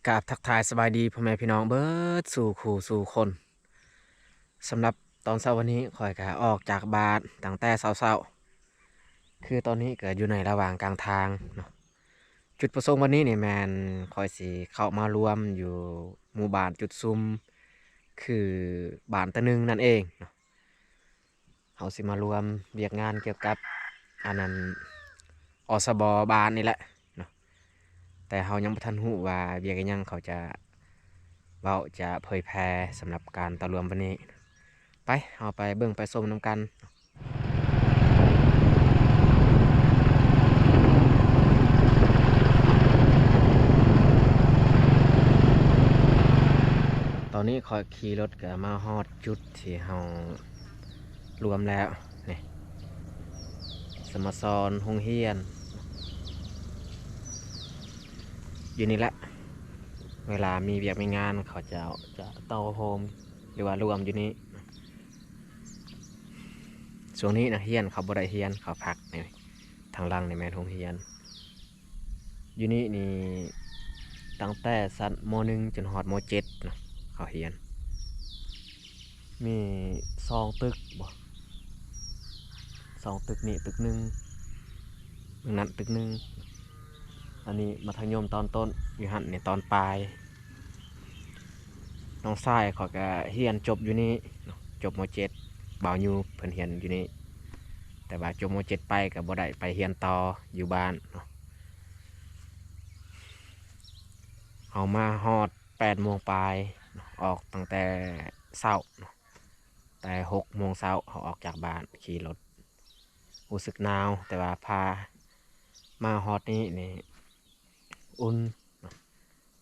ກາບທັກທາຍສະບາຍດີພໍ່ແມ່ພີ່ນ້ອງເບິດສູ່ຄູ່ສູ່ຄົນ. ສຳລັບຕອນເຊົ້າວັນນີ້ ຂ້ອຍກະອອກຈາກບ້ານຕັ້ງແຕ່ເຊົ້າໆ ຄືຕອນນີ້ກະຢູ່ໃນລະຫວ່າງກາງທາງເນາະ. ຈຸດປະສົງວັນນີ້ນີ້ແມ່ນຂ້ອຍຊິເຂົ້າມາລວມຢູ່ໝູ່ບ້ານຈຸດຊຸມ ຄືບ້ານຕະໜຶງນັ້ນເອງເນາະ. ເຮົາຊິມາລວມວຽກງານກ່ຽວກັບ ອັນນັ້ນ ອສບ ບ້ານນີ້ແຫຼະເນາະ, ແຕ່ເຮົາຍັງບໍ່ທັນຮູ້ວ່າວຽກອີ່ຫຍັງເຂົາຈະເວົ້າ ຈະເຜີຍແຜ່ສຳລັບການເຕົ້າລວມວັນນີ້. ໄປ ເຮົາໄປເບິ່ງໄປຊົມນຳກັນ. ຕອນນີ້ຂ້ອຍຂີ່ລົດກະມາຮອດຈຸດທີ່ເຮົາລວມແລ້ວ ນີ້ ສະໂມສອນໂຮງຮຽນ ຢູ່ນີ້ແຫຼະ. ເວລາມີວຽກມີງານ ເຂົາເຈົ້າຈະເຕົ້າໂຮມ ຫຼືວ່າລວມຢູ່ນີ້. ຊ່ວງນີ້ນັກຮຽນເຂົາບໍ່ໄດ້ຮຽນ ເຂົາພັກ. ນີ້ ທາງຫຼັງນີ້ແມ່ນໂຮງຮຽນ. ຢູ່ນີ້ນີ້ຕັ້ງແຕ່ຊັ້ນ ມໍໜຶ່ງ ຈົນຮອດ ມໍເຈັດເນາະ ເຂົາຮຽນ. ມີສອງຕຶກບໍ ສອງຕຶກນີ້ຕຶກໜຶ່ງ ເບື້ອງນັ້ນຕຶກໜຶ່ງ. ອັນນີ້ມັດທະຍົມຕອນຕົ້ນ ຢູ່ຫັ້ນນີ້ຕອນປາຍ. ນ້ອງຊາຍຂ້ອຍກະຮຽນຈົບຢູ່ນີ້ເນາະ ຈົບ ມໍເຈັດ ບ່າວຍູເພິ່ນຮຽນຢູ່ນີ້, ແຕ່ວ່າຈົບ ມໍເຈັດ ໄປກະບໍ່ໄດ້ໄປຮຽນຕໍ່ຢູ່ບ້ານເນາະ. ເຮົາມາຮອດແປດໂມງປາຍເນາະ ອອກຕັ້ງແຕ່ເຊົ້າເນາະ ແຕ່ຫົກໂມງເຊົ້າເຮົາອອກຈາກບ້ານຂີ່ລົດ. ຮູ້ສຶກໜາວ ແຕ່ວ່າພາມາຮອດນີ້ນີ້ອຸ່ນເນາະ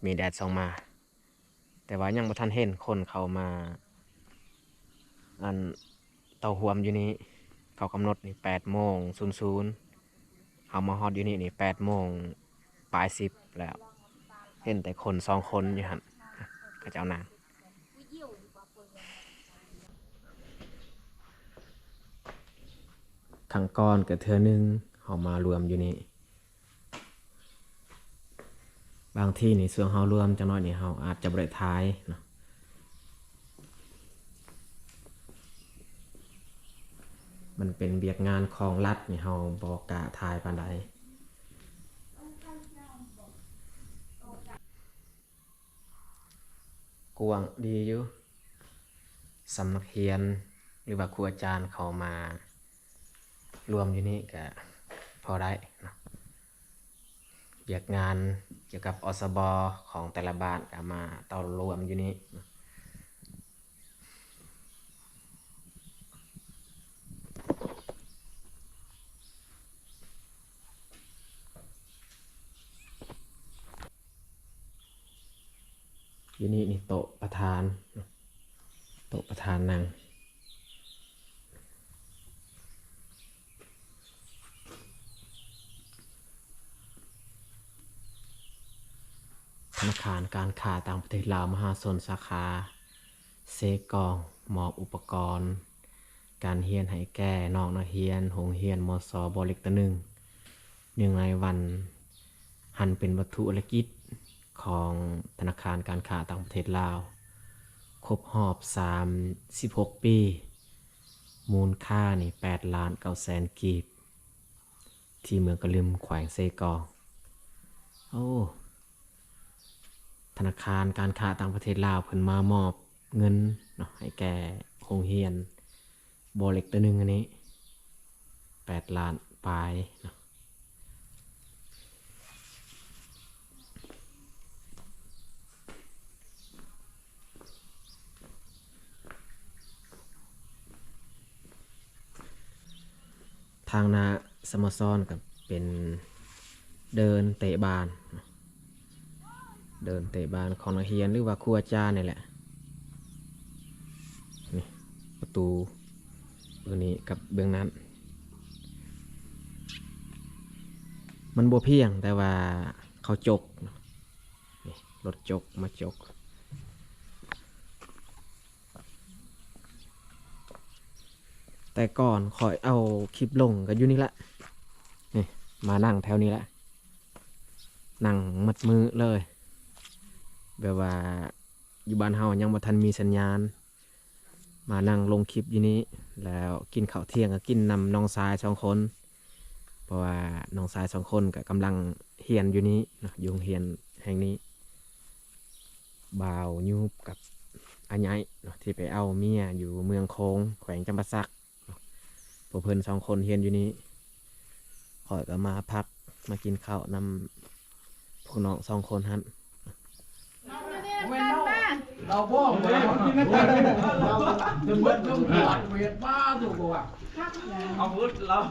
ມີແດດສ່ອງມາ. ແຕ່ວ່າຍັງບໍ່ທັນເຫັນຄົນເຂົ້າມາ ອັນ ເຕົ້າຮ່ວມຢູ່ນີ້. ເຂົາກຳນົດນີ້ແປດໂມງສູນໆ ເຮົາມາຮອດຢູ່ນີ້ນີ້ແປດໂມງປາຍສິບແລ້ວ. ເຫັນແຕ່ຄົນສອງຄົນຢູ່ຫັ້ນ ເຂົາເຈົ້ານັ່ງ. ຄັ້ງກ່ອນກະເທື່ອໜຶ່ງເຮົາມາລວມຢູ່ນີ້. ບາງທີນີ້ຊ່ວງເຮົາລວມຈັກໜ້ອຍນີ້ ເຮົາອາດຈະບໍ່ໄດ້ຖ່າຍເນາະ. ມັນເປັນວຽກງານຂອງລັດນີ້ ເຮົາບໍ່ກ້າຖ່າຍປານໃດ. ກວ້າງດີຢູ່. ສຳນັກຮຽນ ຫຼືວ່າຄູອາຈານເຂົາມາລວມຢູ່ນີ້ກະພໍໄດ້ເນາະ. ວຽກງານກ່ຽວກັບ ອສບ ຂອງແຕ່ລະບ້ານກະມາເຕົ້າລວມຢູ່ນີ້ເນາະ. ຢູ່ນີ້ນີ້ໂຕະປະທານ ໂຕະປະທານນັ່ງ. ທະນາຄານການຄ້າຕ່າງປະເທດລາວມະຫາຊົນສາຂາເຊກອງ ມອບອຸປະກອນການຮຽນໃຫ້ແກ່ນ້ອງນັກຮຽນໂຮງຮຽນ ມສ ບໍ່ເລັກຕະໜຶ່ງ ເນື່ອງໃນວັນ ຫັ້ນເປັນວັດທຸລະກິດຂອງທະນາຄານການຄ້າຕ່າງປະເທດລາວ ຄົບຮອບສາມສິບຫົກປີ ມູນຄ່ານີ້ແປດລ້ານເກົ້າແສນກີບ ທີ່ເມືອງກະລຶມ ແຂວງເຊກອງ. ໂອ້ ທະນາຄານການຄ້າຕ່າງປະເທດລາວ ເພິ່ນມາມອບເງິນເນາະ ໃຫ້ແກ່ໂຮງຮຽນ ບໍ່ເລັກໂຕໜຶ່ງອັນນີ້ ແປດລ້ານປາຍເນາະ. ທາງໜ້າສະໂມສອນກໍເປັນເດີ່ນເຕະບານເນາະ. ເດີ່ນເຕະບານຂອງນັກຮຽນ ຫຼືວ່າຄູອາຈານນີ້ແຫຼະ. ນີ້ປະຕູເບື້ອງນີ້ກັບເບື້ອງນັ້ນ ມັນບໍ່ພຽງ ແຕ່ວ່າເຂົາຈົກເນາະ. ນີ້ລົດຈົກມາຈົກ. ແຕ່ກ່ອນຂ້ອຍເອົາຄລິບລົງກໍຢູ່ນີ້ແຫຼະ. ນີ້ມານັ່ງແຖວນີ້ແຫຼະ. ນັ່ງໝົດມື້ເລີຍ. ແບບວ່າຢູ່ບ້ານເຮົາຍັງບໍ່ທັນມີສັນຍານ ມານັ່ງລົງຄລິບຢູ່ນີ້ ແລ້ວກິນເຂົ້າທ່ຽງກໍກິນນຳນ້ອງຊາຍສອງຄົນ ເພາະວ່ານ້ອງຊາຍສອງຄົນກໍກຳລັງຮຽນຢູ່ນີ້ເນາະ ຢູ່ໂຮງຮຽນແຫ່ງນີ້ ບ່າວຍູບກັບອາໃຫຍ່ເນາະ ທີ່ໄປເອົາເມຍຢູ່ເມືອງໂຂງ ແຂວງຈຳປາສັກ. ພວກເພິ່ນສອງຄົນຮຽນຢູ່ນີ້ ຂ້ອຍກໍມາພັກ ມາກິນເຂົ້ານຳພວກນ້ອງສອງຄົນຫັ້ນ. ເຮົາບໍ່ເອົາກິນນຳກັນ ເບິດລົງຂວດເວດປາທຸກວ່າ ເອົາເບິດລາວ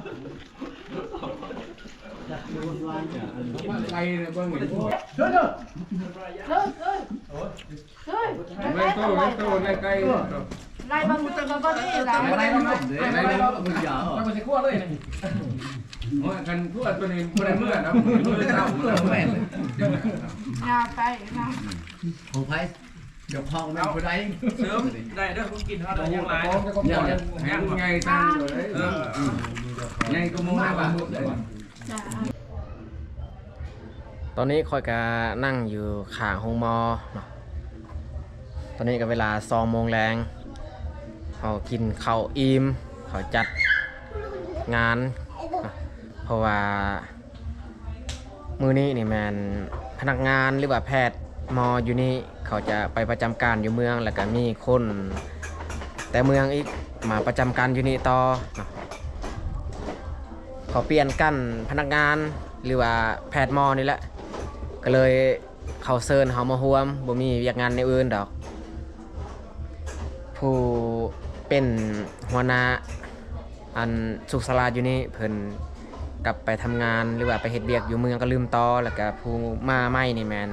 ໄກ່ເບິ່ງນີ້ ເດີ ເດີ ເອີຍ ເອີຍ ເອີຍ ໄກ່ ໄກ່ ໄກ່ ໄກ່ ໄລ່ເບິ່ງ ເບິ່ງ ເບິ່ງນີ້ລະ ໄລ່ເບິ່ງ ໄລ່ເບິ່ງ ເອົາໄປຊິຂົ້ວເລີຍນີ້ ໂອ້ຍ ຄັນຂົ້ວຕົວນີ້ບໍ່ໄດ້ເມືອດອກ ມື້ເຊົ້າ ແມ່ນ ຢ່າໄປນະ ຂອງໃຜ ເຈົ້າຂອງແມ່ນຜູ້ໃດ ເສີມໄດ້ເດີ ຄົນກິນເຮົາຍັງຫຼາຍ ຍັງ ຍັງໃຫຍ່ຊັ້ນເລີຍ ເອີ ໃຫຍ່ກວ່າໝູ່ຫຼາຍບາດ ຕອນນີ້ຂ້ອຍກະນັ່ງຢູ່ຂ້າງໂຮງໝໍເນາະ ຕອນນີ້ກະເວລາສອງໂມງແລງ ເຮົາກິນເຂົ້າອີ່ມ ເຂົາຈັດງານເນາະ ເພາະວ່າມື້ນີ້ນີ້ແມ່ນພະນັກງານ ຫຼືວ່າແພດໝໍຢູ່ນີ້ ເຂົາຈະໄປປະຈຳການຢູ່ເມືອງ ແລ້ວກະມີຄົນແຕ່ເມືອງອີກມາປະຈຳການຢູ່ນີ້ຕໍ່ເນາະ. ເຂົາປ່ຽນກັນພະນັກງານ ຫຼືວ່າແພດໝໍນີ້ແຫຼະ ກໍເລີຍເຂົາເຊີນເຮົາມາຮ່ວມ ບໍ່ມີວຽກງານແນວອື່ນດອກ. ຜູ້ເປັນຫົວໜ້າອັນສຸກສາລາຢູ່ນີ້ ເພິ່ນກັບໄປທຳງານ ຫຼືວ່າໄປເຮັດວຽກຢູ່ເມືອງກະລືມຕໍ່ ແລ້ວກະຜູ້ມາໃໝ່ນີ້ແມ່ນ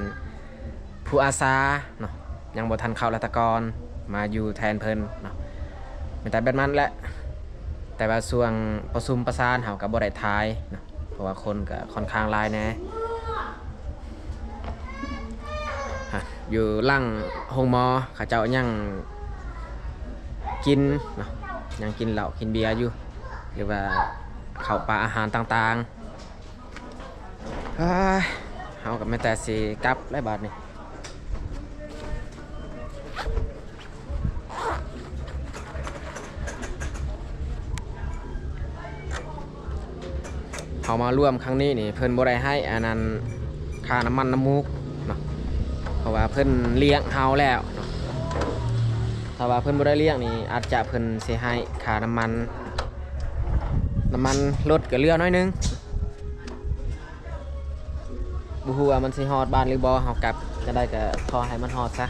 ຜູ້ອາສາເນາະ ຍັງບໍ່ທັນເຂົ້າລັດຖະກອນ ມາຢູ່ແທນເພິ່ນເນາະ ມີແຕ່ແບບນັ້ນແຫຼະ. ແຕ່ວ່າຊ່ວງປະຊຸມປະສານເຮົາກໍບໍ່ໄດ້ຖ່າຍເນາະ ເພາະວ່າຄົນກໍຄ່ອນຂ້າງຫຼາຍແດ່. ຮະ ຢູ່ຫຼັງໂຮງໝໍເຂົາເຈົ້າຍັງກິນເນາະ ຍັງກິນເຫຼົ້າກິນເບຍຢູ່ ຫຼືວ່າເຂົ້າປາອາຫານຕ່າງໆ. ເອີຍ ເຮົາກໍແມ່ນແຕ່ຊິກັບແລ້ວບາດນີ້ ເຮົາມາຮ່ວມຄັ້ງນີ້ນີ້ ເພິ່ນບໍ່ໄດ້ໃຫ້ອັນນັ້ນ ຄ່ານ້ຳມັນນ້ຳມູກເນາະ ເພາະວ່າເພິ່ນລ້ຽງເຮົາແລ້ວເນາະ. ຖ້າວ່າເພິ່ນບໍ່ໄດ້ລ້ຽງນີ້ ອາດຈະເພິ່ນຊິໃຫ້ຄ່ານ້ຳມັນ ນ້ຳມັນລົດກໍເຫຼືອໜ້ອຍໜຶ່ງ. ບໍ່ຮູ້ວ່າມັນຊິຮອດບ້ານຫຼືບໍ່ ເຮົາກັບຈະໄດ້ກໍຂໍໃຫ້ມັນຮອດຊະ.